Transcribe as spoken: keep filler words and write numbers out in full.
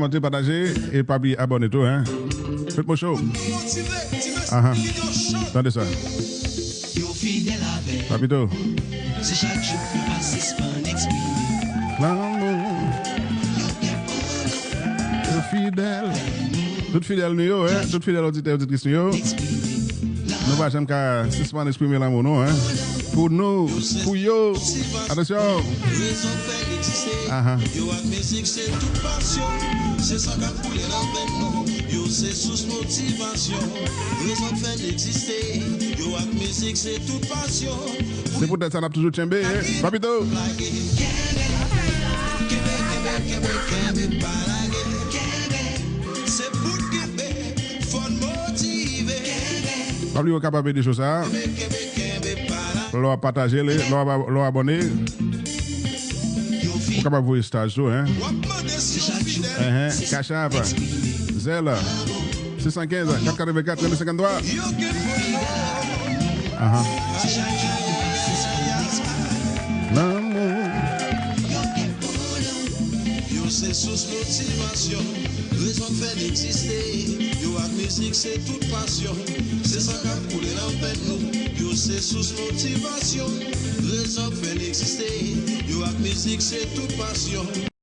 Kòmante, pataje, e pa bliye abòne tou, hein. Fèt mwen cho. Aha. Tande sa. Papito. Lanmou. Yo fidèl. Tout fidèl nou yo, hein. Tout fidèl oditè, oditris nou yo. Nou pa janm ka sispann eksprime lanmou nou, hein. Pou nou, pou yo. Atansyon. Rezon k fè n egziste. Aha. Yo ak mizik se tout pasyon. Se san k ap koule nan venn nou. Yo se sous motivasyon. Rezon k fè n egziste. Yo ak mizik se tout pasyon. Se poutèt sa n ap toujou tchenbe, hein. Papito. Lage. Kenbe, kenbe, kenbe, kenbe, kenbe, pa lage. Kenbe. Se pou n kenbe. Fò n motive. Pa bliye w kapab ede cho sa. Lè w ap pataje li, lè w ap, lè w abòne. Ou kapab voye staj tou, hein. Hein, Cash App, Zelle, six cent quinze, quatre quatre-vingt-quatre, trente-deux cinquante-trois. Aha. Lanmou. Yo se sous motivasyon, rezon k fè n egziste. Yo ak mizik se tout pasyon. Se san k ap koule nan venn nou. Yo se sous motivasyon, rezon k fè n egziste. Yo ak mizik se tout pasyon.